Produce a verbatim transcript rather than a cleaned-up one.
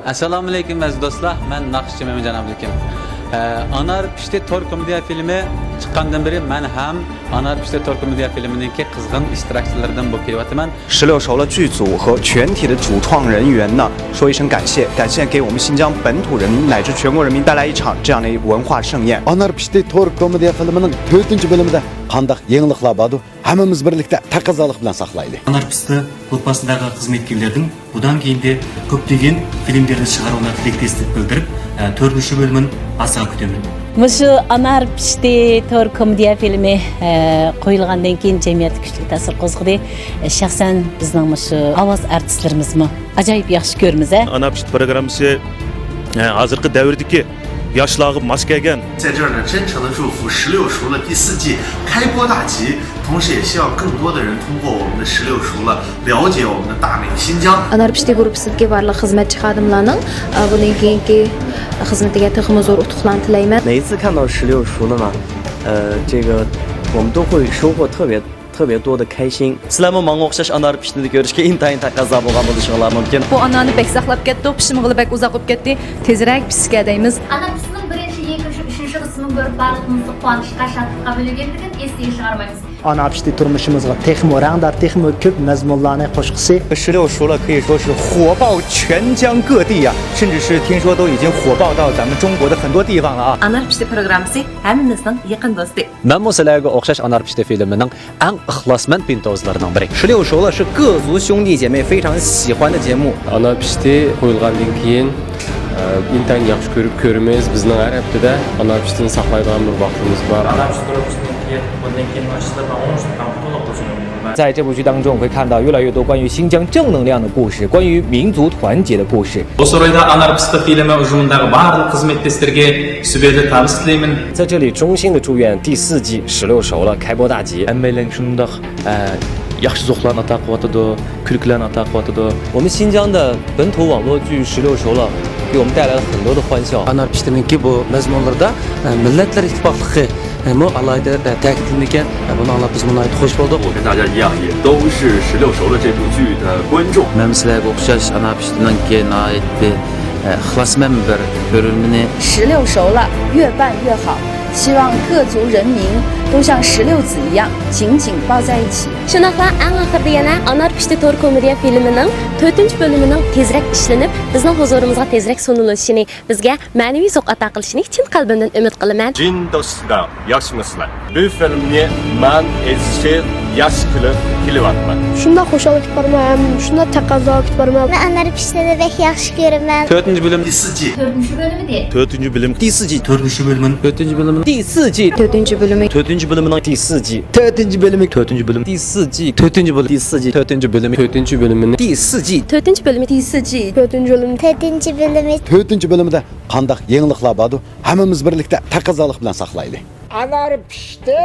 ئەسسالامۇئەلەيكۇم ئەزىز دوستلار، مەن ناخشىچى مۆمىن جانابلىكىم. ئە، ئانار پىشتى تور كومېدىيە فىلىمى چىققاندىن بېرى مەن ھەم ئانار پىشتى تور كومېدىيە فىلىمىنىڭكى قىزغىن ئىشتىراكچىلىرىدىن بولۇپ كېلىۋاتىمەن. 石榴熟了剧组和全体的主创人员呢，说一声感谢，感谢给我们新疆本土人民乃至全国人民带来一场这样的一个文化盛宴。 ئانار پىشتى تور كومېدىيە فىلىمىنىڭ تۆتىنچى بۆلۈمىدە قانداق يېڭىلىقلار باردۇ؟ ھەممىمىز بىرلىكتە تەقەززالىق بىلەن ساقلايلى. ئانار پىستى گۇرۇپپىسىدىكى خىزمەتكارلاردىن بۇندىن كېيىنكى كۆپلىگەن فىلىملىرىنى چىقىرىشىغا تىلەكداشلىق بىلدۈرۈپ، تۆتىنچى بۆلۈمىنى ئاسىقىپ كۈتىمەن. مۇشۇ ئانار پىشتى تور كومېدىيە فىلىمى ئە، قويۇلغاندىن كېيىن جەمئىيەتتە كۈچلۈك تەسىر قوزغىدى. شەخسەن بىزنىڭ مۇشۇ ئاۋاز ئارتىسلىرىمىزمۇ ئاجايىپ ياخشى كۆرىمىز. ئە. ئانار پىشتى پروگراممىسى ھازىرقى دەۋردىكى ياشلارغا ماس كەلگەن. 在这儿呢，真诚的祝福《石榴熟了》第四季开播大吉，同时也希望更多的人通过我们的《石榴熟了》了解我们的大美新疆。 ئانار پىشتى گۇرۇپپىسىدىكى بارلىق خىزمەتچى خادىملارنىڭ ئە، بۇندىن كېيىنكى خىزمىتىگە تېخىمۇ زور ئۇتۇقلارنى تىلەيمەن. 每一次看到《石榴熟了》呢，呃，这个我们都会收获特别特别多的开心。 سىلەرمۇ ماڭا ئوخشاش ئانار پىشتىنى كۆرۈشكە ئىنتايىن تەقەززا بولغان بولۇشۇڭلار مۇمكىن. بۇ ئانارنى بەك ساقلاپ كەتتۇق، پىشمىغىلى بەك ئۇزاق بولۇپ كەتتى. تېزرەك پىشسىكەن دەيمىز. ئانار پىشتىنىڭ بىرىنچى، ئىككىنچى، ئۈچىنچى قىسمىنى كۆرۈپ بارلىقىمىزدا قۇۋانچقا، شادلىققا بۆلۈنگەنلىكىن ئەستىن چىقارمايمىز. ئانار پىشتى تۇرمۇشىمىزغا تېخىمۇ رەڭدار، تېخىمۇ كۆپ مەزمۇنلارنى قوشقۇسى. 石榴熟了可以说是火爆全疆各地呀，甚至是听说都已经火爆到咱们中国的很多地方了啊。 ئانار پىشتى پروگراممىسى ھەممىمىزنىڭ يېقىن دوستى. مەنمۇ سىلەرگە ئوخشاش ئانار پىشتى فىلىمىنىڭ ئەڭ ئىخلاسمەن پىنتوزلىرىنىڭ بىرى. 石榴熟了是各族兄弟姐妹非常喜欢的节目。 ئانار پىشتى قويۇلغاندىن كېيىن ئىنتايىن ياخشى كۆرۈپ كۆرىمىز. بىزنىڭ ھەر ھەپتىدە ئانار پىشتىنى ساقلايدىغان بىر ۋاقتىمىز بار. ئانار پىشتى پروگراممىسىدىن كېيىن بۇندىن كېيىنكى ئىشلاردا ئوڭۇشلۇق ھەم قۇتۇقلۇق بولسۇن. 在这部剧当中，会看到越来越多关于新疆正能量的故事，关于民族团结的故事。 بۇ سارىيىدا ئانار پىستى فىلىمى ئۇجۇرىدىكى بارلىق خىزمەتداشلىرىگە سۈبھىدە تابىس تىلەيمەن. 在这里衷心的祝愿第四季《石榴熟了》开播大吉。 ھەممەيلەن شۇنداق ئە، ياخشى زوقلارنى ئاتا قىلىۋاتىدۇ، كۈلكىلەرنى ئاتا قىلىۋاتىدۇ. 我们新疆的本土网络剧《石榴熟了》给我们带来了很多的欢笑。 ئانار پىشتىنىڭكى بۇ مەزمۇنلىرىدا ئە، مىللەتلەر ئىتتىپاقلىقى ئە، مۇ ئالاھىدە ئە، تەكىتلىنىدىكەن. ئە، بۇنى ئاڭلاپ بىز بۇنى ناھايىتى خوش بولدۇق. 我跟大家一样，也都是《石榴熟了》这部剧的观众。 مەنمۇ سىلەرگە ئوخشاش ئانار پىشتىنىڭكى ناھايىتى ئە، ئىخلاسمەن بىر كۆرۈرمىنى. 石榴熟了，越办越好。希望各族人民都像石榴籽一样紧紧抱在一起。 شۇنداقلا ئەڭ ئاخىرىدا يەنە ئانار پىشتى تور كومېدىيە فىلىمىنىڭ تۆتىنچى بۆلۈمىنىڭ تېزرەك ئىشلىنىپ، بىزنىڭ ھۇزۇرىمىزغا تېزرەك سۇنۇلۇشىنى، بىزگە مەنىۋى زوق ئاتا قىلىشىنى چىن قەلبىمدىن ئۈمىد قىلىمەن. 真دوستلار، ياخشىمۇسىلەر؟ بۇ فىلىمنى مەن ئىزچىل ياخشى كۆرۈپ كېلىۋاتىمەن. شۇنداق خۇشاللىق كۈتۈپ بارىمەن ھەم شۇنداق تەقەززا كۈتۈپ بارىمەن. مەن ئانار پىشتىنى بەك ياخشى كۆرىمەن. تۆتىنچى بۆلۈم. 第四季. تۆتىنچى بۆلۈمى. تۆتىنچى بۆلۈم. 第四季. تۆتىنچى بۆلۈم. 第四季. تۆتىنچى بۆلۈم. تۆتىنچى بۆلۈم. 第四季. تۆتىنچى بۆلۈم. 第四季. تۆتىنچى بۆلۈم. 第四季. تۆتىنچى بۆلۈم. 第四季. تۆتىنچى بۆلۈم. تۆتىنچى بۆلۈمى. 第四季. تۆتىنچى بۆلۈمى. 第四季. تۆتىنچى بۆلۈم. تۆتىنچى بۆلۈمى. تۆتىنچى بۆلۈمىدە قانداق يېڭىلىقلار باردۇ؟ ھەممىمىز بىرلىكتە تەقەززالىق بىلەن ساقلايلى. ئانار پىشتى.